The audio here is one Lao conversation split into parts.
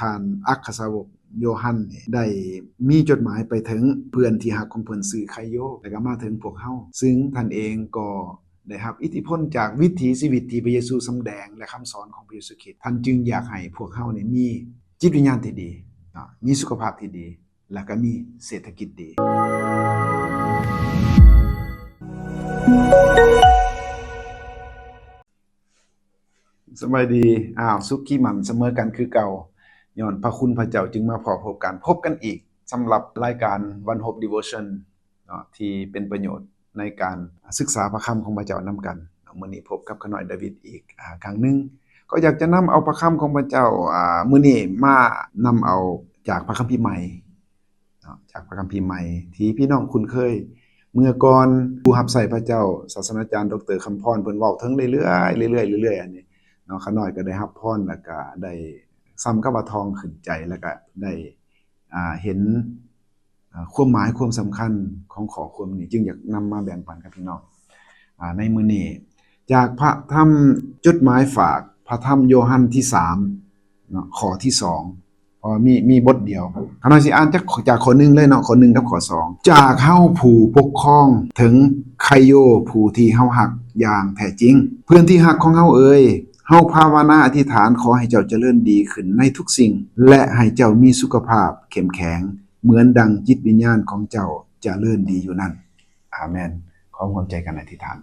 ທ່ານອັກຄະສາວົກໂຢຮັນນີ້ ໄດ້ມີຈົດໝາຍໄປເຖິງເພື່ອນທີ່ຮັກຂອງເພິ່ນຊື່ໄຄໂຢ ແລະກໍມາເຖິງພວກເຮົາ, ຊຶ່ງທ່ານເອງກໍໄດ້ຮັບອິດທິພົນຈາກວິຖີຊີວິດທີ່ພະເຢຊູສຳແດງ ແລະ ຄຳສອນຂອງພະເຢຊູຄຣິດ. ທ່ານຈຶ່ງຢາກໃຫ້ພວກເຮົານີ້ມີຈິດວິນຍານທີ່ດີເນາະ, ມີສຸຂະພາບທີ່ດີ ແລະກໍມີເສດຖະກິດດີ. ສະບາຍດີ. ອ້າວ ສຸກຄີໝັ້ນສະເໝີກັນຄືເກົ່າ. ຍ້ອນພະຄຸນພະເຈົ້າຈຶ່ງມາພໍ້ພົບກັນ, ພົບກັນອີກສຳລັບລາຍການ One Hope Devotion ເນາະ ທີ່ເປັນປະໂຫຍດໃນການສຶກສາພະຄຳຂອງພະເຈົ້ານຳກັນ. ມື້ນີ້ພົບກັບຂ້ານ້ອຍດາວິດອີກ ອາ ຄັ້ງໜຶ່ງ. ກໍຢາກຈະນຳເອົາພະຄຳຂອງພະເຈົ້າ ອາ ມື້ນີ້ມານຳເອົາຈາກພະຄຳພີໃໝ່ ເນາະ ຈາກພະຄຳພີໃໝ່ທີ່ພີ່ນ້ອງຄຸ້ນເຄີຍ. ເມື່ອກ່ອນຜູ້ຮັບໃຊ້ພະເຈົ້າ ສາສະນາຈານ ດຣ ຄຳພອນ ເພິ່ນເວົ້າເຖິງເລື້ອຍໆ ເລື້ອຍໆ ເລື້ອຍໆ ອັນນີ້ເນາະ, ຂ້ານ້ອຍກໍໄດ້ຮັບພອນ ແລ້ວກໍໄດ້ສ່ຳກັບວ່າທອງຂຶ້ນໃຈ ແລ້ວກໍໄດ້ ອ່າ ເຫັນ ອ່າ ຄວາມໝາຍຄວາມສຳຄັນຂອງຂໍ້ຄວາມນີ້ ຈຶ່ງຢາກນຳມາແບ່ງປັນກັບພີ່ນ້ອງ ອ່າ ໃນມື້ນີ້. ຈາກພະທຳ ຈົດໝາຍຝາກ ພະທຳໂຢຮັນທີສາມເນາະ ຂໍ້ທີສອງ ເພາະວ່າມີ ມີບົດດຽວ. ຂ້ານ້ອຍຊິອ່ານຈາກ ຈາກຂໍ້ໜຶ່ງເລີຍເນາະ, ຂໍ້ໜຶ່ງກັບຂໍ້ສອງ. ຈາກເຮົາຜູ້ປົກຄອງ ເຖິງໄຄໂຢ ຜູ້ທີ່ເຮົາຮັກຢ່າງແທ້ຈິງ. ເພື່ອນທີ່ຮັກຂອງເຮົາເອີຍ, ເຮົາພາວະນາອະທິຖານຂໍໃຫ້ເຈົ້າຈະເລີນດີຂຶ້ນໃນທຸກສິ່ງ ແລະ ໃຫ້ເຈົ້າມີສຸຂະພາບເຂັ້ມແຂງ ເໝືອນດັ່ງຈິດວິນຍານຂອງເຈົ້າຈະເລີນດີຢູ່ນັ້ນ. ອາເມນ. ຂໍຮ່ວມໃຈກັນອະທິຖານ.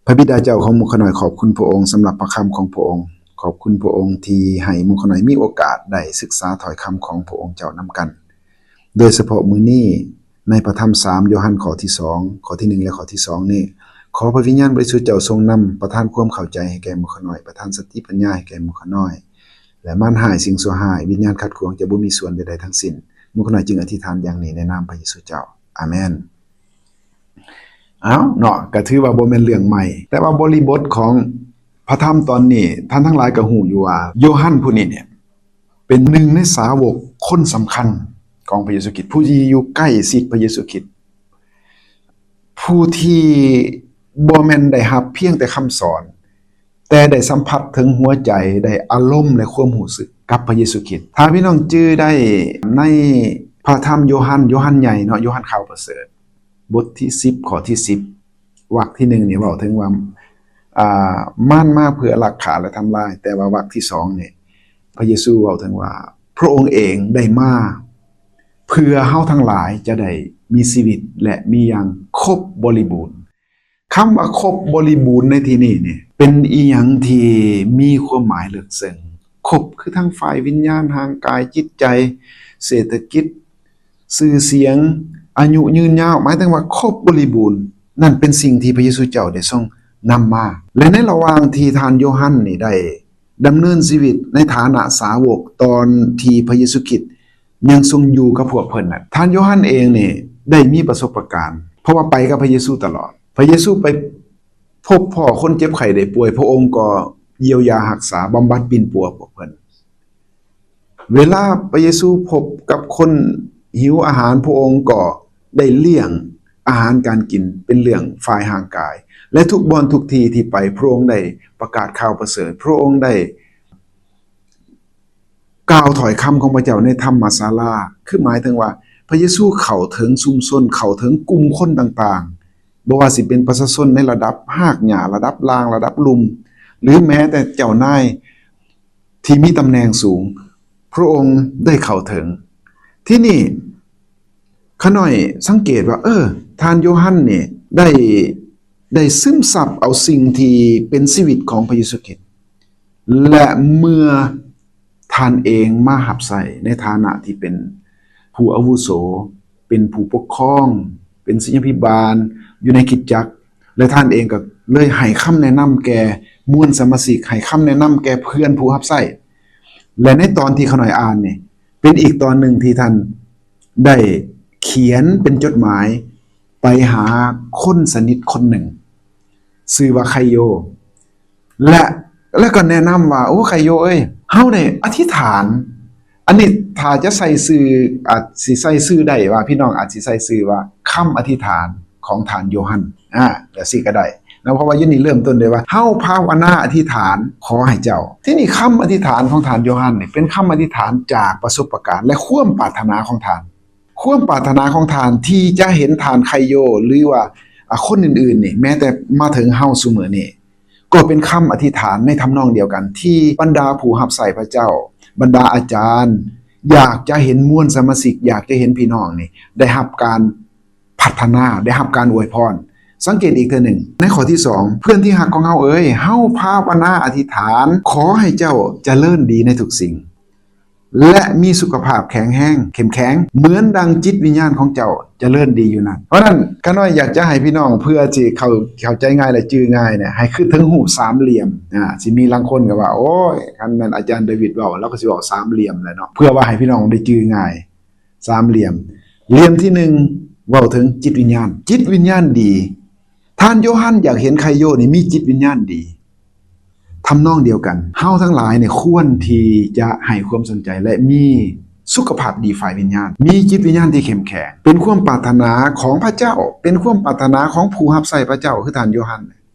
ພະບິດາເຈົ້າຂອງໝູ່ຂ້ານ້ອຍ, ຂອບຄຸນພະອົງສຳລັບພະຄຳຂອງພະອົງ. ຂອບຄຸນພະອົງທີ່ໃຫ້ໝູ່ຂ້ານ້ອຍມີໂອກາດໄດ້ສຶກສາຖ້ອຍຄຳຂອງພະອົງເຈົ້ານຳກັນ, ໂດຍສະເພາະມື້ນີ້ ໃນພະທຳສາມໂຢຮັນ ຂໍ້ທີສອງ ຂໍ້ທີໜຶ່ງ ແລະ ຂໍ້ທີສອງນີ້. ຂໍພະວິນຍານບໍລິສຸດເຈົ້າຊົງນຳ, ປະທານຄວາມເຂົ້າໃຈໃຫ້ແກ່ໝູ່ຂ້ານ້ອຍ, ປະທານສະຕິປັນຍາໃຫ້ແກ່ໝູ່ຂ້ານ້ອຍ ແລະ ມານຮ້າຍ, ສິ່ງຊົ່ວຮ້າຍ, ວິນຍານຂັດຂວາງຈະບໍ່ມີສ່ວນໃດໆທັງສິ້ນ. ໝູ່ຂ້ານ້ອຍຈຶ່ງອະທິຖານຢ່າງນີ້ໃນນາມພະເຢຊູເຈົ້າ. ອາເມນ. ເອົ້າເນາະ, ກໍຖືວ່າບໍ່ແມ່ນເລື່ອງໃໝ່, ແຕ່ວ່າບໍລິບົດຂອງພະທຳຕອນນີ້ ທ່ານທັງຫຼາຍກໍຮູ້ຢູ່ວ່າ ໂຢຮັນຜູ້ນີ້ເນຍ ເປັນໜຶ່ງໃນສາວົກຄົນສຳຄັນຂອງພະເຢຊູຄຣິດ, ຜູ້ທີ່ຢູ່ໃກ້ຊິດພະເຢຊູຄຣິດ, ຜູ້ທີ່ບໍ່ແມ່ນໄດ້ຮັບພຽງແຕ່ຄຳສອນ, ແຕ່ໄດ້ສຳຜັດເຖິງຫົວໃຈ, ໄດ້ອາລົມ ແລະ ຄວາມຮູ້ສຶກກັບພະເຢຊູຄຣິດ. ຖ້າພີ່ນ້ອງຈື່ໄດ້ໃນພະທຳໂຢຮັນ, ໂຢຮັນໃຫຍ່ເນາະ, ໂຢຮັນຂ່າວປະເສີດ ບົດທີສິບ ຂໍ້ທີສິບ ວັກທີໜຶ່ງນີ້ເວົ້າເຖິງວ່າ ອ່າ ມານມາເພື່ອລັກຂ້າ ແລະ ທຳລາຍ, ແຕ່ວ່າວັກທີສອງນີ້ ພະເຢຊູເວົ້າເຖິງວ່າ ພະອົງເອງໄດ້ມາ ເພື່ອເຮົາທັງຫຼາຍຈະໄດ້ມີຊີວິດ ແລະ ມີຢ່າງຄົບບໍລິບູນ. ຄຳວ່າຄົບບໍລິບູນໃນທີ່ນີ້ນີ້ ເປັນອີ່ຫຍັງທີ່ມີຄວາມໝາຍເລິກເຊິ່ງ. ຄົບຄືທັງຝ່າຍວິນຍານ, ຮ່າງກາຍ, ຈິດໃຈ, ເສດຖະກິດ, ຊື່ສຽງ, ອາຍຸຍືນຍາວ, ໝາຍເຖິງວ່າຄົບບໍລິບູນ. ນັ້ນເປັນສິ່ງທີ່ພະເຢຊູເຈົ້າໄດ້ຊົງນຳມາ. ແລະ ໃນລະຫວ່າງທີ່ທ່ານໂຢຮັນນີ້ໄດ້ ດຳເນີນຊີວິດໃນຖານະສາວົກ ຕອນທີ່ພະເຢຊູຄຣິດຍັງຊົງຢູ່ກັບພວກເພິ່ນນັ້ນ, ທ່ານໂຢຮັນເອງນີ້ໄດ້ມີປະສົບປະການ, ເພາະວ່າໄປກັບພະເຢຊູຕະຫຼອດ. ພະເຢຊູໄປພົບພໍ້ຄົນເຈັບໄຂ້ໄດ້ປ່ວຍ, ພະອົງກໍຢຽວຢາຮັກສາ, ບຳບັດປິ່ນປົວພວກເພິ່ນ. ເວລາພະເຢຊູພົບກັບຄົນຫິວອາຫານ, ພະອົງກໍໄດ້ລ້ຽງອາຫານການກິນເປັນເລື່ອງຝ່າຍຮ່າງກາຍ, ແລະ ທຸກບ່ອນທຸກທີ່ທີ່ໄປ, ພະອົງໄດ້ປະກາດຂ່າວປະເສີດ, ພະອົງໄດ້ ກ່າວຖ້ອຍຄຳຂອງພະເຈົ້າໃນທຳມະສາລາ, ຄືໝາຍເຖິງວ່າພະເຢຊູເຂົ້າເຖິງຊຸມຊົນ, ເຂົ້າເຖິງກຸ່ມຄົນຕ່າງໆ, ບໍ່ວ່າຊິເປັນປະຊາຊົນໃນລະດັບຮາກຫຍ້າ, ລະດັບລ່າງ, ລະດັບລຸ່ມ, ຫຼື ແມ້ແຕ່ເຈົ້ານາຍທີ່ມີຕຳແໜ່ງສູງ, ພະອົງໄດ້ເຂົ້າເຖິງ. ທີນີ້ ຂ້ານ້ອຍສັງເກດວ່າ ເອີ ທ່ານໂຢຮັນນີ້ໄດ້ ໄດ້ຊຶມຊັບເອົາສິ່ງທີ່ເປັນຊີວິດຂອງພະເຢຊູຄຣິດ ແລະ ເມື່ອທ່ານເອງມາຮັບໃຊ້ໃນຖານະທີ່ເປັນຜູ້ອາວຸໂສ, ເປັນຜູ້ປົກຄອງ, ເປັນສິດຍາພິບານຢູ່ໃນຄຣິສຕະຈັກ, ແລະ ທ່ານເອງກໍເລີຍໃຫ້ຄຳແນະນຳແກ່ມວນສະມາຊິກ, ໃຫ້ຄຳແນະນຳແກ່ເພື່ອນຜູ້ຮັບໃຊ້. ແລະ ໃນຕອນທີ່ຂ້ານ້ອຍອ່ານນີ້ ເປັນອີກຕອນໜຶ່ງທີ່ທ່ານໄດ້ຂຽນເປັນຈົດໝາຍໄປຫາຄົນສະໜິດຄົນໜຶ່ງ ຊື່ວ່າໄຄໂຢ ແລະ ແລະ ກໍແນະນຳວ່າ ໂອ້ ໄຄໂຢເອີຍ, ເຮົາໄດ້ອະທິຖານ, ອັນນີ້ຖ້າຈະໃສ່ຊື່ ອາດຊິໃສ່ຊື່ໄດ້ວ່າ ພີ່ນ້ອງອາດຊິໃສ່ຊື່ວ່າ ຄຳອະທິຖານຂອງທ່ານໂຢຮັນ ອາ ແບບຊີ້ກໍໄດ້. ນະ ເພາະວ່າຢູ່ນີ້ເລີ່ມຕົ້ນໄດ້ວ່າ ເຮົາພາວະນາອະທິຖານຂໍໃຫ້ເຈົ້າ. ທີນີ້ຄຳອະທິຖານຂອງທ່ານໂຢຮັນນີ້ ເປັນຄຳອະທິຖານຈາກປະສົບປະການ ແລະ ຄວາມປາດຖະໜາຂອງທ່ານ. ຄວາມປາດຖະໜາຂອງທ່ານທີ່ຈະເຫັນທ່ານໄຄໂຍ ຫຼືວ່າ ອາ ຄົນອື່ນໆນີ້ ແມ້ແຕ່ມາເຖິງເຮົາຊຸມື້ນີ້ ກໍເປັນຄຳອະທິຖານໃນທຳນອງດຽວກັນ ທີ່ບັນດາຜູ້ຮັບໃຊ້ພະເຈົ້າ, ບັນດາອາຈານ ຢາກຈະເຫັນມວນສະມາຊິກ, ຢາກຈະເຫັນພີ່ນ້ອງນີ້ໄດ້ຮັບການພັດທະນາ, ໄດ້ຮັບການອວຍພອນ. ສັງເກດອີກເທື່ອໜຶ່ງ ໃນຂໍ້ທີສອງ, ເພື່ອນທີ່ຮັກຂອງເຮົາເອີຍ, ເຮົາພາວະນາອະທິຖານ ຂໍໃຫ້ເຈົ້າຈະເລີນດີໃນທຸກສິ່ງ ແລະ ມີສຸຂະພາບແຂງແຮງ, ເຂັ້ມແຂງ ເໝືອນດັ່ງຈິດວິນຍານຂອງເຈົ້າຈະເລີນດີຢູ່ນັ້ນ. ເພາະນັ້ນ ຂ້ານ້ອຍຢາກຈະໃຫ້ພີ່ນ້ອງ ເພື່ອຊິເຂົ້າ ເຂົ້າໃຈງ່າຍ ແລະ ຈື່ງ່າຍເນຍ ໃຫ້ຄິດເຖິງຮູບສາມຫຼ່ຽມ. ອາ ຊິມີລາງຄົນກໍວ່າ ໂອ້ຍ ຄັນແມ່ນອາຈານດາວິດເວົ້າ ລາວກໍຊິເວົ້າສາມຫຼ່ຽມແຫຼະເນາະ ເພື່ອວ່າໃຫ້ພີ່ນ້ອງໄດ້ຈື່ງ່າຍ. ສາມຫຼ່ຽມ. ຫຼ່ຽມທີໜຶ່ງ ເວົ້າເຖິງຈິດວິນຍານ. ຈິດວິນຍານດີ. ທ່ານໂຢຮັນຢາກເຫັນໄຄໂຍນີ້ມີຈິດວິນຍານດີ. ທຳນອງດຽວກັນ, ເຮົາທັງຫຼາຍນີ້ຄວນທີ່ຈະໃຫ້ຄວາມສົນໃຈ ແລະ ມີສຸຂະພາບດີຝ່າຍວິນຍານ, ມີຈິດວິນຍານທີ່ເຂັ້ມແຂງ, ເປັນຄວາມປາດຖະໜາຂອງພະເຈົ້າ, ເປັນຄວາມປາດຖະໜາຂອງຜູ້ຮັບໃຊ້ພະເຈົ້າ ຄືທ່ານໂຢຮັນ.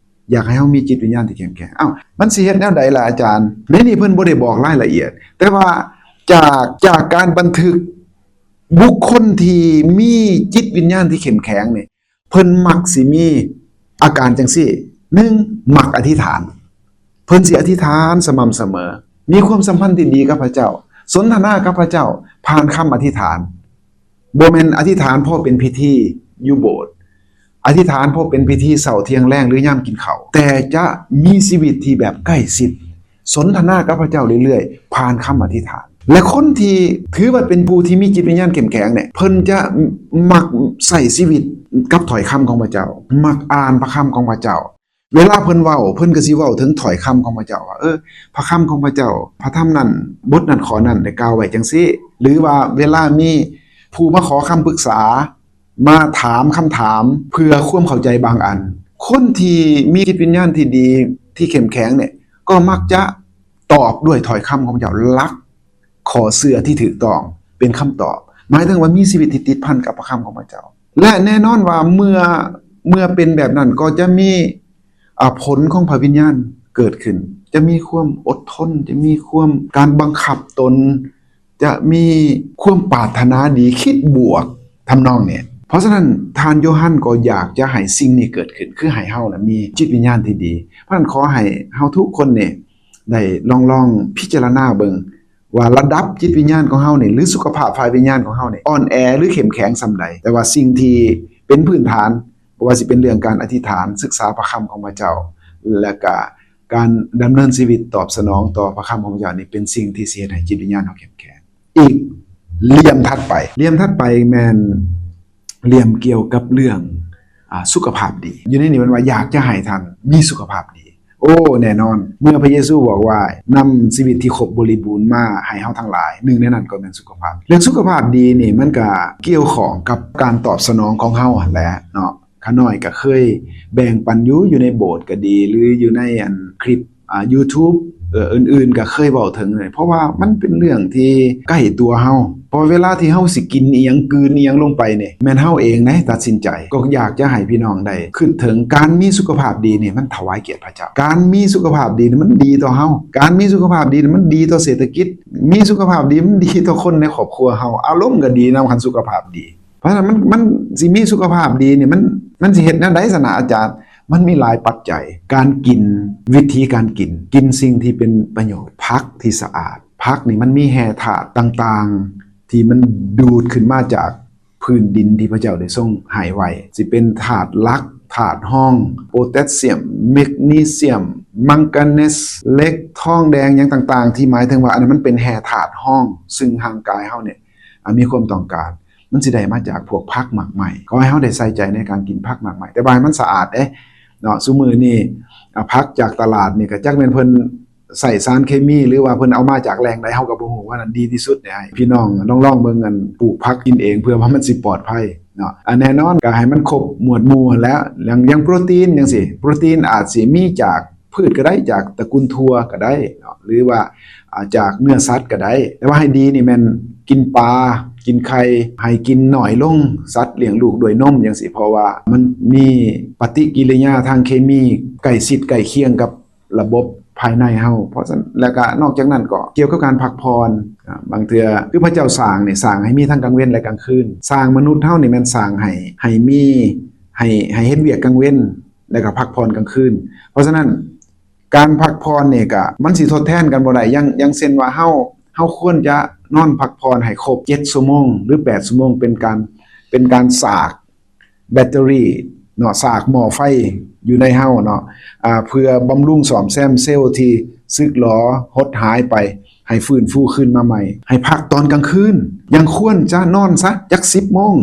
ຢາກໃຫ້ເຮົາມີຈິດວິນຍານທີ່ເຂັ້ມແຂງ. ອ້າວ ມັນຊິເຮັດແນວໃດລະອາຈານ? ໃນນີ້ເພິ່ນບໍ່ໄດ້ບອກລາຍລະອຽດ, ແຕ່ວ່າຈາກ ຈາກການບັນທຶກ ບຸກຄົນທີ່ມີຈິດວິນຍານທີ່ເຂັ້ມແຂງນີ້ ເພິ່ນມັກຊິມີອາການຈັ່ງຊີ້. ໜຶ່ງ ມັກອະທິຖານ. ເພິ່ນຊິອະທິຖານສະໝ່ຳສະເໝີ, ມີຄວາມສຳພັນທີ່ດີກັບພະເຈົ້າ, ສົນທະນາກັບພະເຈົ້າຜ່ານຄຳອະທິຖານ. ບໍ່ແມ່ນອະທິຖານພໍເປັນພິທີຢູ່ໂບດ, ອະທິຖານພໍເປັນພິທີເຊົ້າທ່ຽງແລງ ຫຼື ຍາມກິນເຂົ້າ, ແຕ່ຈະມີຊີວິດທີ່ແບບໃກ້ຊິດ, ສົນທະນາກັບພະເຈົ້າເລື້ອຍໆ ຜ່ານຄຳອະທິຖານ. ແລະ ຄົນທີ່ຖືວ່າເປັນຜູ້ທີ່ມີຈິດວິນຍານເຂັ້ມແຂງນີ້ ເພິ່ນຈະມັກໃຊ້ຊີວິດກັບຖ້ອຍຄຳຂອງພະເຈົ້າ, ມັກອ່ານພະຄຳຂອງພະເຈົ້າ. ເວລາເພິ່ນເວົ້າ ເພິ່ນກໍຊິເວົ້າເຖິງຖ້ອຍຄຳຂອງພະເຈົ້າວ່າ ເອີ ພະຄຳຂອງພະເຈົ້າ, ພະທຳນັ້ນ, ບົດນັ້ນ, ຂໍ້ນັ້ນໄດ້ກ່າວໄວ້ຈັ່ງຊີ້. ຫຼືວ່າເວລາມີຜູ້ມາຂໍຄຳປຶກສາ, ມາຖາມຄຳຖາມເພື່ອຄວາມເຂົ້າໃຈບາງອັນ, ຄົນທີ່ມີຈິດວິນຍານທີ່ດີ, ທີ່ເຂັ້ມແຂງນີ້ ກໍມັກຈະຕອບດ້ວຍຖ້ອຍຄຳຂອງພະເຈົ້າ, ຫຼັກ ຂໍ້ເຊື່ອທີ່ຖືກຕ້ອງເປັນຄຳຕອບ, ໝາຍເຖິງວ່າມີຊີວິດທີ່ຕິດພັນກັບພະຄຳຂອງພະເຈົ້າ. ແລະ ແນ່ນອນວ່າເມື່ອ, ເມື່ອເປັນແບບນັ້ນ ກໍຈະມີ ອາ ຜົນຂອງພະວິນຍານເກີດຂຶ້ນ, ຈະມີຄວາມອົດທົນ, ຈະມີຄວາມ ການບັງຄັບຕົນ, ຈະມີຄວາມປາດຖະໜາດີ, ຄິດບວກ ທຳນອງນີ້. ເພາະສະນັ້ນ ທ່ານໂຢຮັນກໍຢາກຈະໃຫ້ສິ່ງນີ້ເກີດຂຶ້ນ, ຄືໃຫ້ເຮົານະມີຈິດວິນຍານທີ່ດີ. ເພາະສະນັ້ນ ຂໍໃຫ້ເຮົາທຸກຄົນນີ້ໄດ້ລອງ, ລອງພິຈາລະນາເບິ່ງ ວ່າລະດັບຈິດວິນຍານຂອງເຮົານີ້ ຫຼື ສຸຂະພາບຝ່າຍວິນຍານຂອງເຮົານີ້ ອ່ອນແອ ຫຼື ເຂັ້ມແຂງສ່ຳໃດ, ແຕ່ວ່າສິ່ງທີ່ເປັນພື້ນຖານ ບໍ່ວ່າຊິເປັນເລື່ອງການອະທິຖານ, ສຶກສາພະຄຳຂອງພະເຈົ້າ ແລະກະການດຳເນີນຊີວິດຕອບສະໜອງຕໍ່ພະຄຳຂອງພະເຈົ້ານີ້ ເປັນສິ່ງທີ່ຊິເຮັດໃຫ້ຈິດວິນຍານເຮົາເຂັ້ມແຂງ. ອີກຫຼ່ຽມຖັດໄປ, ຫຼ່ຽມຖັດໄປແມ່ນຫຼ່ຽມກ່ຽວກັບເລື່ອງ ອາ ສຸຂະພາບດີ. ຢູ່ໃນນີ້ມັນວ່າຢາກຈະໃຫ້ທ່ານມີສຸຂະພາບດີ. ໂອ້ ແນ່ນອນ ເມື່ອພະເຢຊູບອກວ່າ ນຳຊີວິດທີ່ຄົບບໍລິບູນມາໃຫ້ເຮົາທັງຫຼາຍ, ໜຶ່ງໃນນັ້ນກໍແມ່ນສຸຂະພາບ. ເລື່ອງສຸຂະພາບດີນີ້ ມັນກະກ່ຽວຂ້ອງກັບການຕອບສະໜອງຂອງເຮົາຫັ້ນແຫຼະເນາະ. ຂ້ານ້ອຍກະເຄີຍແບ່ງປັນຢູ່, ຢູ່ໃນໂບດກະດີ ຫຼື ຢູ່ໃນອັນຄລິບ ອາ ຢູທູບ ເອີ ອື່ນໆ ກະເຄີຍເວົ້າເຖິງເລີຍ, ເພາະວ່າມັນເປັນເລື່ອງທີ່ໃກ້ຕົວເຮົາ. ເພາະເວລາທີ່ເຮົາຊິກິນອີ່ຫຍັງ ກືນອີ່ຫຍັງລົງໄປນີ້ ແມ່ນເຮົາເອງໃດຕັດສິນໃຈ. ກໍຢາກຈະໃຫ້ພີ່ນ້ອງໄດ້ຄິດເຖິງ ການມີສຸຂະພາບດີນີ້ ມັນຖວາຍກຽດພະເຈົ້າ. ການມີສຸຂະພາບດີນີ້ ມັນດີຕໍ່ເຮົາ. ການມີສຸຂະພາບດີນີ້ ມັນດີຕໍ່ເສດຖະກິດ. ມີສຸຂະພາບດີ ມັນດີຕໍ່ຄົນໃນຄອບຄົວເຮົາ. ອາລົມກໍດີນຳ ຄັນສຸຂະພາບດີ. ເພາະສະນັ້ນ ມັນ, ມັນຊິມີສຸຂະພາບດີນີ້ ມັນ, ມັນຊິເຮັດແນວໃດຊັ້ນນະອາຈານ? ມັນມີຫຼາຍປັດໄຈ. ການກິນ, ວິທີການກິນ, ກິນສິ່ງທີ່ເປັນປະໂຫຍດ, ຜັກທີ່ສະອາດ. ຜັກນີ້ມັນມີແຮ່ທາດຕ່າງໆ ທີ່ມັນດູດຂຶ້ນມາຈາກພື້ນດິນທີ່ພະເຈົ້າໄດ້ຊົງໃຫ້ໄວ້, ຊິເປັນທາດຫຼັກ, ທາດຮອງ, ໂປແທດຊຽມ, ແມັກນີຊຽມ, ມັງກາເນສ, ເຫຼັກ, ທອງແດງ ຫຍັງຕ່າງໆ ທີ່ໝາຍເຖິງວ່າ ອັນນັ້ນມັນເປັນແຮ່ທາດຮອງ ຊຶ່ງຮ່າງກາຍເຮົານີ້ ອາ ມີຄວາມຕ້ອງການ, ມັນຊິໄດ້ມາຈາກພວກຜັກໝາກໄມ້. ຂໍໃຫ້ເຮົາໄດ້ໃສ່ໃຈໃນການກິນຜັກໝາກໄມ້, ແຕ່ວ່າໃຫ້ມັນສະອາດເດ້ເນາະ. ຊຸມື້ນີ້ ອາ ຜັກຈາກຕະຫຼາດນີ້ ກໍຈັກແມ່ນເພິ່ນໃສ່ສານເຄມີ ຫຼືວ່າເພິ່ນເອົາມາຈາກແຫຼ່ງໃດ ເຮົາກໍບໍ່ຮູ້. ວ່ານັ້ນດີທີ່ສຸດໃຫ້ພີ່ນ້ອງລອງ, ລອງເບິ່ງ ອັນ ປູກຜັກກິນເອງ ເພື່ອວ່າມັນຊິປອດໄພເນາະ. ອາ ແນ່ນອນ ກໍໃຫ້ມັນຄົບໝວດໝູ່ຫັ້ນແຫຼະ. ຢ່າງ, ຢ່າງໂປຣຕີນຈັ່ງຊີ້, ໂປຣຕີນອາດຊິມີຈາກ ພືດກໍໄດ້ ຈາກຕະກຸນຖົ່ວກໍໄດ້ເນາະ ຫຼືວ່າ ອ່າ ຈາກເນື້ອສັດກໍໄດ້ ແຕ່ວ່າໃຫ້ດີນີ້ແມ່ນກິນປາ ກິນໄຂ່ ໃຫ້ກິນໜ້ອຍລົງ ສັດລ້ຽງລູກດ້ວຍນົມຈັ່ງຊີ້ ເພາະວ່າມັນມີປະຕິກິລິຍາທາງເຄມີໃກ້ຊິດໃກ້ຄຽງກັບລະບົບພາຍໃນເຮົາ. ເພາະສະນັ້ນ ແລ້ວກໍນອກຈາກນັ້ນກໍກ່ຽວກັບການພັກຜ່ອນ ອ່າ ບາງເທື່ອຄືພະເຈົ້າສ້າງນີ້ ສ້າງໃຫ້ມີທັງກາງເວັນ ແລະ ກາງຄືນ. ສ້າງມະນຸດເຮົານີ້ແມ່ນສ້າງໃຫ້ ໃຫ້ມີ ໃຫ້ ໃຫ້ເຮັດວຽກກາງເວັນ ແລ້ວກໍພັກຜ່ອນກາງຄືນ. ເພາະສະນັ້ນ ການພັກຜ່ອນນີ້ກະ ມັນຊິທົດແທນກັນບໍ່ໄດ້ ຢ່າງ ຢ່າງເຊັ່ນວ່າເຮົາ ເຮົາຄວນຈະນອນພັກຜ່ອນໃຫ້ຄົບເຈັດຊົ່ວໂມງ ຫຼື ແປດຊົ່ວໂມງ ເປັນການ ເປັນການສາກແບັດເຕີຣີເນາະ ສາກໝໍ້ໄຟຢູ່ໃນເຮົາເນາະ ອ່າ ເພື່ອບຳລຸງສ້ອມແຊມເຊວທີ່ສຶກຫຼໍຫົດຫາຍໄປ ໃຫ້ຟື້ນຟູຄືນມາໃໝ່ ໃຫ້ພັກຕອນກາງຄືນ ຢ່າງຄວນຈະນອນຊະຈັກສິບໂມງ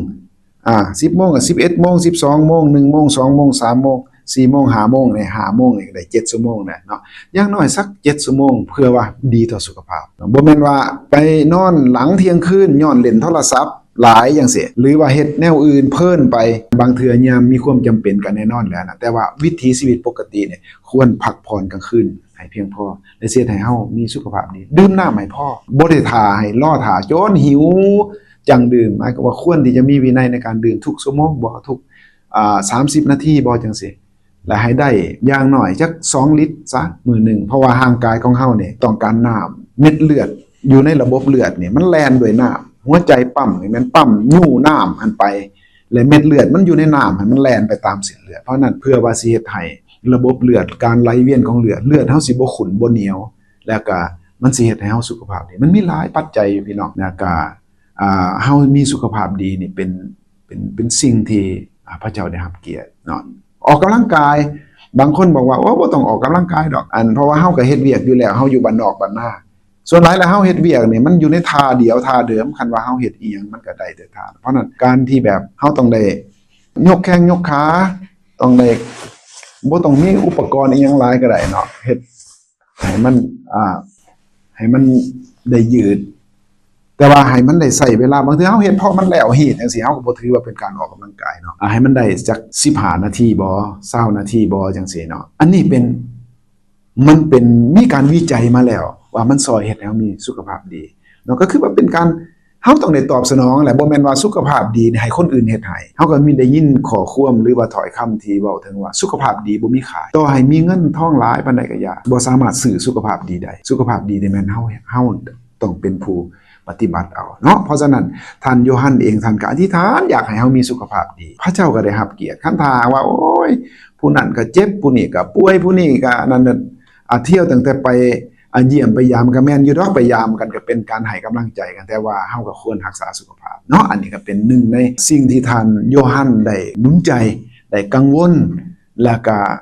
ອ່າ ສິບໂມງກໍສິບເອັດໂມງ ສິບສອງໂມງ ໜຶ່ງໂມງ ສອງໂມງ ສາມໂມງ ສີ່ໂມງ ຫ້າໂມງ ໃນຫ້າໂມງນີ້ກໍໄດ້ເຈັດຊົ່ວໂມງແລ້ວເນາະ ຢ່າງໜ້ອຍສັກເຈັດຊົ່ວໂມງ ເພື່ອວ່າດີຕໍ່ສຸຂະພາບ. ບໍ່ແມ່ນວ່າໄປນອນຫຼັງທ່ຽງຄືນຍ້ອນຫຼິ້ນໂທລະສັບຫຼາຍຈັ່ງຊີ້ ຫຼືວ່າເຮັດແນວອື່ນເພີນໄປ ບາງເທື່ອຍາມມີຄວາມຈຳເປັນກໍແນ່ນອນແຫຼະນະ ແຕ່ວ່າວິຖີຊີວິດປົກກະຕິນີ້ ຄວນພັກຜ່ອນກາງຄືນໃຫ້ພຽງພໍ ແລະ ຊິເຮັດໃຫ້ເຮົາມີສຸຂະພາບດີ. ດື່ມນ້ຳໃຫ້ພໍ ບໍ່ໄດ້ຖ້າໃຫ້ ລໍຖ້າຈົນຫິວຈັ່ງດື່ມ ໝາຍຄວາມວ່າຄວນທີ່ຈະມີວິໄນໃນການດື່ມທຸກຊົ່ວໂມງບໍ ທຸກ ອ່າ ສາມສິບນາທີບໍ ຈັ່ງຊີ້ ແລະ ໃຫ້ໄດ້ຢ່າງໜ້ອຍຈັກສອງລິດຊະມື້ໜຶ່ງ ເພາະວ່າຮ່າງກາຍຂອງເຮົານີ້ຕ້ອງການນ້ຳ ເມັດເລືອດຢູ່ໃນລະບົບເລືອດນີ້ມັນແລ່ນດ້ວຍນ້ຳ ຫົວໃຈປ້ຳນີ້ແມ່ນປ້ຳຍູ້ນ້ຳຫັ້ນໄປ ແລະ ເມັດເລືອດມັນຢູ່ໃນນ້ຳ ໃຫ້ມັນແລ່ນໄປຕາມເສັ້ນເລືອດ. ເພາະນັ້ນ ເພື່ອວ່າຊິເຮັດໃຫ້ລະບົບເລືອດ ການໄຫຼວຽນຂອງເລືອດ ເລືອດເຮົາຊິບໍ່ຂຸ້ນບໍ່ໜຽວ ແລ້ວກະມັນຊິເຮັດໃຫ້ເຮົາສຸຂະພາບດີ. ມັນມີຫຼາຍປັດໄຈຢູ່ ພີ່ນ້ອງ ແລ້ວກະ ອ່າ ເຮົາມີສຸຂະພາບດີນີ້ເປັນ ເປັນ ເປັນສິ່ງທີ່ ອ່າ ພະເຈົ້າໄດ້ຮັບກຽດເນາະ. ອອກກຳລັງກາຍ ບາງຄົນບອກວ່າ ໂອ້ ບໍ່ຕ້ອງອອກກຳລັງກາຍດອກ ອັນ ເພາະວ່າເຮົາກໍເຮັດວຽກຢູ່ແລ້ວ ເຮົາຢູ່ບ້ານນອກບ້ານນາ ສ່ວນຫຼາຍແລ້ວເຮົາເຮັດວຽກນີ້ມັນຢູ່ໃນທ່າດຽວທ່າເດີມ ຄັນວ່າເຮົາເຮັດອີ່ຫຍັງມັນກໍໄດ້ແຕ່ທ່າ. ເພາະນັ້ນ ການທີ່ແບບເຮົາຕ້ອງໄດ້ຍົກແຂ້ງຍົກຂາ ຕ້ອງໄດ້ ບໍ່ຕ້ອງມີອຸປະກອນອີ່ຫຍັງຫຼາຍກໍໄດ້ເນາະ ເຮັດໃຫ້ມັນ ອ່າ ໃຫ້ມັນໄດ້ຍືດ ແຕ່ວ່າໃຫ້ມັນໄດ້ໃຊ້ເວລາ. ບາງເທື່ອເຮົາເຮັດເພາະມັນແລ້ວຮີດຈັ່ງຊີ້ ເຮົາກໍບໍ່ຖືວ່າເປັນການອອກກຳລັງກາຍເນາະ. ອ່າ ໃຫ້ມັນໄດ້ຈັກສິບຫ້ານາທີບໍ ຊາວນາທີບໍ ຈັ່ງຊີ້ເນາະ. ອັນນີ້ເປັນ ມັນເປັນ ມີການວິໄຈມາແລ້ວວ່າມັນຊ່ອຍເຮັດໃຫ້ເຮົາມີສຸຂະພາບດີເນາະ ກໍຄືວ່າເປັນການ ເຮົາຕ້ອງໄດ້ຕອບສະໜອງແຫຼະ ບໍ່ແມ່ນວ່າສຸຂະພາບດີນີ້ໃຫ້ຄົນອື່ນເຮັດໃຫ້. ເຮົາກໍມີໄດ້ຍິນຂໍ້ຄວາມ ຫຼືວ່າຖ້ອຍຄຳທີ່ເວົ້າເຖິງວ່າ ສຸຂະພາບດີບໍ່ມີຂາຍ ຕໍ່ໃຫ້ມີເງິນທອງຫຼາຍປານໃດກໍຢ່າ ບໍ່ສາມາດຊື້ສຸຂະພາບດີໄດ້. ສຸຂະພາບດີນີ້ແມ່ນເຮົາ ເຮົາ ຕ້ອງເປັນຜູ້ປະຕິບັດເອົາເນາະ. ເພາະສະນັ້ນ ທ່ານໂຢຮັນເອງ ທ່ານກໍອະທິຖານຢາກໃຫ້ເຮົາມີສຸຂະພາບດີ ພະເຈົ້າກໍໄດ້ຮັບກຽດ. ຄັນຖ້າຫາກວ່າ ໂອ້ຍ ຜູ້ນັ້ນກໍເຈັບ ຜູ້ນີ້ກໍປ່ວຍ ຜູ້ນີ້ກໍອັນນັ້ນ ອາ ທ່ຽວຕັ້ງແຕ່ໄປ ອາ ຢ້ຽມໄປຢາມ ກໍແມ່ນຢູ່ດອກ ໄປຢາມກັນກໍເປັນການໃຫ້ກຳລັງໃຈກັນ ແຕ່ວ່າເຮົາກໍຄວນຮັກສາສຸຂະພາບເນາະ. ອັນນີ້ກໍເປັນໜຶ່ງໃນສິ່ງທີ່ທ່ານໂຢຮັນໄດ້ໜູນໃຈ ໄດ້ກັງວົນ ແລ້ວກໍ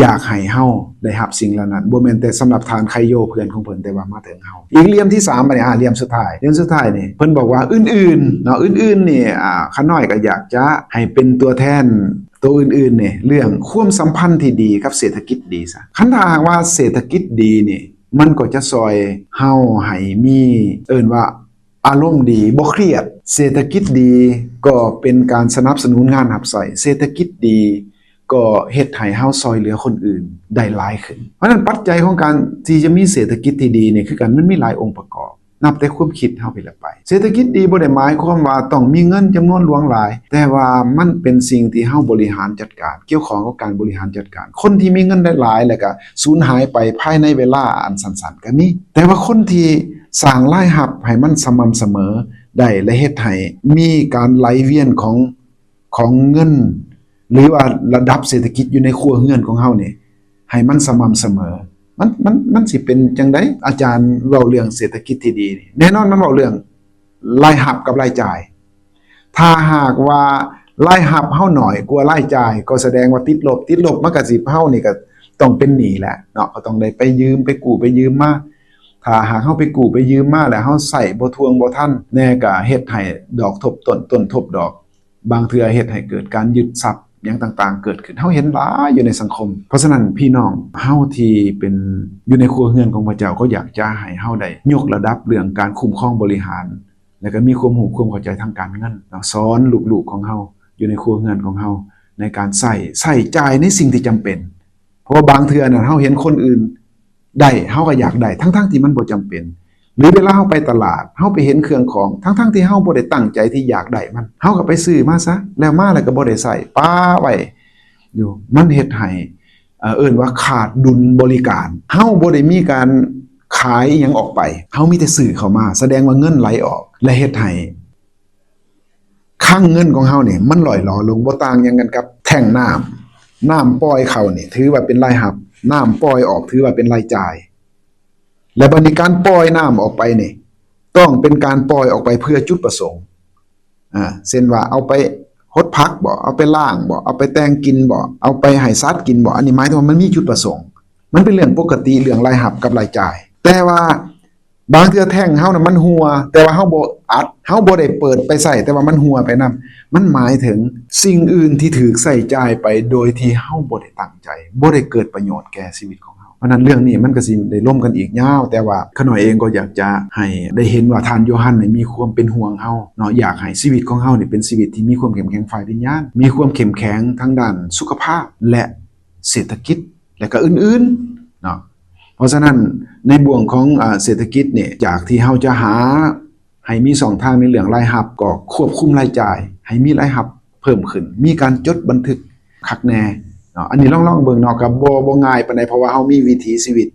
ຢາກໃຫ້ເຮົາໄດ້ຮັບສິ່ງເຫຼົ່ານັ້ນ ບໍ່ແມ່ນແຕ່ສຳລັບທ່ານໄຄໂຢເພື່ອນຂອງເພິ່ນ ແຕ່ວ່າມາເຖິງເຮົາ. ອີກຫຼ່ຽມທີສາມ ບັດນີ້ ອ່າ ຫຼ່ຽມສຸດທ້າຍ ຫຼ່ຽມສຸດທ້າຍນີ້ ເພິ່ນບອກວ່າອື່ນໆເນາະ ອື່ນໆນີ້ ອ່າ ຂ້ານ້ອຍກໍຢາກຈະໃຫ້ເປັນຕົວແທນໂຕອື່ນໆນີ້ ເລື່ອງຄວາມສຳພັນທີ່ດີກັບເສດຖະກິດດີຊະ. ຄັນຖ້າຫາກວ່າເສດຖະກິດດີນີ້ ມັນກໍຈະຊ່ອຍເຮົາໃຫ້ມີ ເອີ້ນວ່າ ອາລົມດີ ບໍ່ຄຽດ. ເສດຖະກິດດີກໍເປັນການສະໜັບສະໜູນງານຮັບໃຊ້. ເສດຖະກິດດີກໍເຮັດໃຫ້ເຮົາຊ່ອຍເຫຼືອຄົນອື່ນໄດ້ຫຼາຍຂຶ້ນ. ເພາະນັ້ນ ປັດໄຈຂອງການທີ່ຈະມີເສດຖະກິດທີ່ດີນີ້ຄືກັນ ມັນມີຫຼາຍອົງປະກອບ ນັບແຕ່ຄວາມຄິດເຮົາພີ້ແຫຼະໄປ. ເສດຖະກິດດີບໍ່ໄດ້ໝາຍຄວາມວ່າຕ້ອງມີເງິນຈຳນວນຫຼວງຫຼາຍ, ແຕ່ວ່າມັນເປັນສິ່ງທີ່ເຮົາບໍລິຫານຈັດການ, ກ່ຽວຂ້ອງກັບການບໍລິຫານຈັດການ. ຄົນທີ່ມີເງິນຫຼາຍໆ ແລ້ວກະສູນຫາຍໄປພາຍໃນເວລາອັນສັ້ນໆ ກໍມີ, ແຕ່ວ່າຄົນທີ່ ສ້າງລາຍຮັບໃຫ້ມັນສະໝ່ຳສະເໝີໄດ້ ແລະ ເຮັດໃຫ້ມີການໄຫຼວຽນຂອງ ຂອງເງິນ ຫຼືວ່າລະດັບເສດຖະກິດຢູ່ໃນຄົວເຮືອນຂອງເຮົານີ້ ໃຫ້ມັນສະໝ່ຳສະເໝີ. ມັນ ມັນ ມັນຊິເປັນຈັ່ງໃດ? ອາຈານເວົ້າເລື່ອງເສດຖະກິດທີ່ດີນີ້ ແນ່ນອນມັນເວົ້າເລື່ອງລາຍຮັບກັບລາຍຈ່າຍ. ຖ້າຫາກວ່າລາຍຮັບເຮົາໜ້ອຍກວ່າລາຍຈ່າຍ ກໍສະແດງວ່າຕິດລົບ, ຕິດລົບມັນກໍຊິ ເຮົານີ້ກໍຕ້ອງເປັນໜີ້ແຫຼະເນາະ, ກໍຕ້ອງໄດ້ໄປຢືມ ໄປກູ້ໄປຢືມມາ. ຖ້າຫາກເຮົາໄປກູ້ໄປຢືມມາແລ້ວເຮົາໃຊ້ບໍ່ຖ້ວງບໍ່ທັນແດ່ ກໍເຮັດໃຫ້ດອກທົບຕົ້ນ ຕົ້ນທົບດອກ, ບາງເທື່ອເຮັດໃຫ້ເກີດການຍຶດຊັບຫຍັງຕ່າງໆເກີດຂຶ້ນ. ເຮົາເຫັນຫຼາຍຢູ່ໃນສັງຄົມ. ເພາະສະນັ້ນ ພີ່ນ້ອງເຮົາທີ່ເປັນ ຢູ່ໃນຄົວເຮືອນຂອງພະເຈົ້າ ກໍຢາກຈະໃຫ້ເຮົາໄດ້ຍົກລະດັບເລື່ອງການຄຸ້ມຄອງບໍລິຫານ ແລ້ວກໍມີຄວາມຮູ້ຄວາມເຂົ້າໃຈທາງການເງິນເນາະ, ສອນລູກໆຂອງເຮົາຢູ່ໃນຄົວເຮືອນຂອງເຮົາໃນການໃຊ້ ໃຊ້ຈ່າຍໃນສິ່ງທີ່ຈຳເປັນ. ະວ່າບາງເທື່ອນັ້ນເຮົາເຫັນຄົນອື່ນໄດ້ ເຮົາກໍຢາກໄດ້ ທັງໆທີ່ມັນບໍ່ຈຳເປັນ. ຫຼືເວລາເຮົາໄປຕະຫຼາດ ເຮົາໄປເຫັນເຄື່ອງຂອງ ທັງໆທີ່ເຮົາບໍ່ໄດ້ຕັ້ງໃຈທີ່ຢາກໄດ້ມັນ ເຮົາກໍໄປຊື້ມາຊະ ແລ້ວມາແລ້ວກໍບໍ່ໄດ້ໃຊ້ ປະໄວ້ຢູ່ ມັນເຮັດໃຫ້ ເອີ ເອີ້ນວ່າຂາດດຸນບໍລິການ. ເຮົາບໍ່ໄດ້ມີການຂາຍອີ່ຫຍັງອອກໄປ ເຮົາມີແຕ່ຊື້ເຂົ້າມາ ສະແດງວ່າເງິນໄຫຼອອກ ແລະເຮັດໃຫ້ຄັງເງິນຂອງເຮົານີ້ມັນລ່ອຍຫຼໍລົງ ບໍ່ຕ່າງຫຍັງກັນກັບແທ້ງນ້ຳ. ນ້ຳປ່ອຍເຂົ້ານີ້ຖືວ່າເປັນລາຍຮັບ ນ້ຳປ່ອຍອອກຖືວ່າເປັນລາຍຈ່າຍ ແລະບາດນີ້ການປ່ອຍນ້ຳອອກໄປນີ້ ຕ້ອງເປັນການປ່ອຍອອກໄປເພື່ອຈຸດປະສົງ ອາ ເຊັ່ນວ່າເອົາໄປຫົດຜັກບໍ ເອົາໄປລ້າງບໍ ເອົາໄປແຕ່ງກິນບໍ ເອົາໄປໃຫ້ສັດກິນບໍ ອັນນີ້ໝາຍເຖິງວ່າມັນມີຈຸດປະສົງ ມັນເປັນເລື່ອງປົກກະຕິ ເລື່ອງລາຍຮັບກັບລາຍຈ່າຍ. ແຕ່ວ່າບາງເທື່ອແທ້ງເຮົານະມັນຮົ່ວ ແຕ່ວ່າເຮົາບໍ່ອັດ ເຮົາບໍ່ໄດ້ເປີດໄປໃຊ້ ແຕ່ວ່າມັນຮົ່ວໄປນຳ ມັນໝາຍເຖິງສິ່ງອື່ນທີ່ຖືກໃຊ້ຈ່າຍໄປໂດຍທີ່ເຮົາບໍ່ໄດ້ຕັ້ງໃຈ ບໍ່ໄດ້ເກີດປະໂຫຍດແກ່ຊີວິດຂອງເຮົາ. ເພາະນັ້ນເລື່ອງນີ້ມັນກໍຊິໄດ້ລົມກັນອີກຍາວ ແຕ່ວ່າຂ້ານ້ອຍເອງກໍຢາກຈະໃຫ້ໄດ້ເຫັນວ່າທ່ານໂຢຮັນນີ້ມີຄວາມເປັນຫ່ວງເຮົາເນາະ ຢາກໃຫ້ຊີວິດຂອງເຮົານີ້ເປັນຊີວິດທີ່ມີຄວາມເຂັ້ມແຂງຝ່າຍວິນຍານ ມີຄວາມເຂັ້ມແຂງທາງດ້ານສຸຂະພາບ ແລະເສດຖະກິດ ແລະກໍອື່ນໆເນາະ. ເພາະສະນັ້ນໃນບ່ວງຂອງ ອາ ເສດຖະກິດນີ້ ຈາກທີ່ເຮົາຈະຫາ ໃຫ້ມີຊ່ອງທາງໃນເລື່ອງລາຍຮັບ ກໍຄວບຄຸມລາຍຈ່າຍໃຫ້ມີລາຍຮັບເພີ່ມຂຶ້ນ ມີການຈົດບັນທຶກຄັກແນ່ເນາະ. ອັນນີ້ລອງໆເບິ່ງເນາະ ກໍບໍ່ ບໍ່ງ່າຍປານໃດ ເພາະວ່າເຮົາມີວິຖີຊີວິດ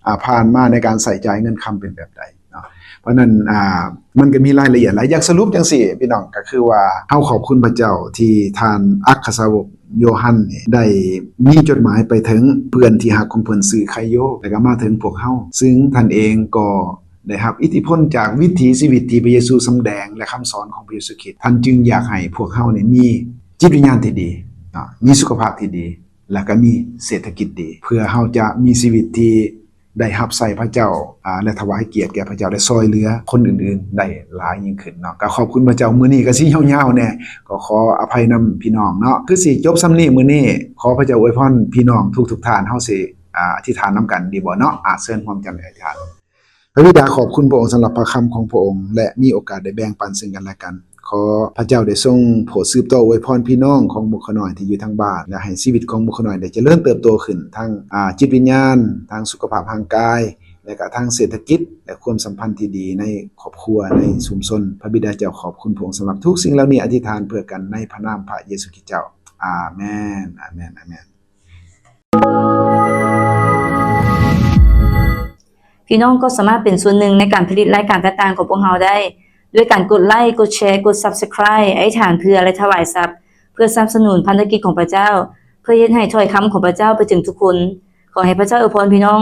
ອາ ຜ່ານມາໃນການໃຊ້ຈ່າຍເງິນຄຳເປັນແບບໃດເນາະ. ເພາະນັ້ນ ອາ ມັນກໍມີລາຍລະອຽດຫຼາຍ. ຢາກສະຫຼຸບຈັ່ງຊີ້ພີ່ນ້ອງ ກໍຄືວ່າເຮົາຂອບຄຸນພະເຈົ້າທີ່ທ່ານອັກຄະສາວົກໂຢຮັນນີ້ ໄດ້ມີຈົດໝາຍໄປເຖິງເພື່ອນທີ່ຮັກຂອງເພິ່ນຊື່ໄຄໂຢ ແລະກໍມາເຖິງພວກເຮົາ ຊຶ່ງທ່ານເອງກໍ ໄດ້ຮັບອິດທິພົນຈາກວິຖີຊີວິດທີ່ພະເຢຊູສຳແດງ ແລະຄຳສອນຂອງພະເຢຊູຄຣິດ ທ່ານຈຶ່ງຢາກໃຫ້ພວກເຮົານີ້ມີຈິດວິນຍານທີ່ດີເນາະ ມີສຸຂະພາບທີ່ດີ ແລະກໍມີເສດຖະກິດດີ ເພື່ອເຮົາຈະມີຊີວິດທີ່ໄດ້ຮັບໃຊ້ພະເຈົ້າ ອາ ແລະຖວາຍກຽດແກ່ພະເຈົ້າ ແລະຊ່ອຍເຫຼືອຄົນອື່ນໆໄດ້ຫຼາຍຍິ່ງຂຶ້ນເນາະ. ກໍຂອບຄຸນພະເຈົ້າ ມື້ນີ້ກໍຊິຍາວໆແດ່ ກໍຂໍອະໄພນຳພີ່ນ້ອງເນາະ. ຄືຊິຈົບສ່ຳນີ້ມື້ນີ້ ຂໍພະເຈົ້າອວຍພອນພີ່ນ້ອງທຸກໆທ່ານ. ເຮົາຊິ ອາ ອະທິຖານນຳກັນດີບໍ່ເນາະ? ອາ ເຊີນຮ່ວມກັນອະທິຖານ. ພະບິດາ ຂອບຄຸນພະອົງສຳລັບພະຄຳຂອງພະອົງ ແລະ ມີໂອກາດໄດ້ແບ່ງປັນເຊິ່ງກັນແລະກັນ. ຂໍພະເຈົ້າໄດ້ຊົງໂຜດສືບຕໍ່ອວຍພອນພີ່ນ້ອງຂອງໝູ່ຂ້ານ້ອຍທີ່ຢູ່ທາງບ້ານ ແລະ ໃຫ້ຊີວິດຂອງໝູ່ຂ້ານ້ອຍໄດ້ຈະເລີນເຕີບໂຕຂຶ້ນ ທັງ ອາ ຈິດວິນຍານ, ທາງສຸຂະພາບຮ່າງກາຍ ແລະ ກະທາງເສດຖະກິດ ແລະ ຄວາມສຳພັນທີ່ດີໃນຄອບຄົວ, ໃນຊຸມຊົນ. ພະບິດາເຈົ້າ ຂອບຄຸນພະອົງສຳລັບທຸກສິ່ງເຫຼົ່ານີ້. ອະທິຖານເພື່ອກັນໃນພະນາມພະເຢຊູຄຣິດເຈົ້າ. ອາເມນ, ອາເມນ, ອາເມນ. ພີ່ນ້ອງກໍສາມາດເປັນສ່ວນໜຶ່ງໃນການຜະລິດລາຍການຕ່າງໆຂອງພວກເຮົາໄດ້ ດ້ວຍການກົດໄລ, ກົດແຊ, ກົດ Subscribe, ອະທິຖານເພື່ອ ແລະ ຖວາຍຊັບ ເພື່ອສະໜັບສະໜູນພັນທະກິດຂອງພະເຈົ້າ, ເພື່ອເຮັດໃຫ້ຖ້ອຍຄຳຂອງພະເຈົ້າໄປເຖິງທຸກຄົນ. ຂໍໃຫ້ພະເຈົ້າອວຍພອນພີ່ນ້ອງ.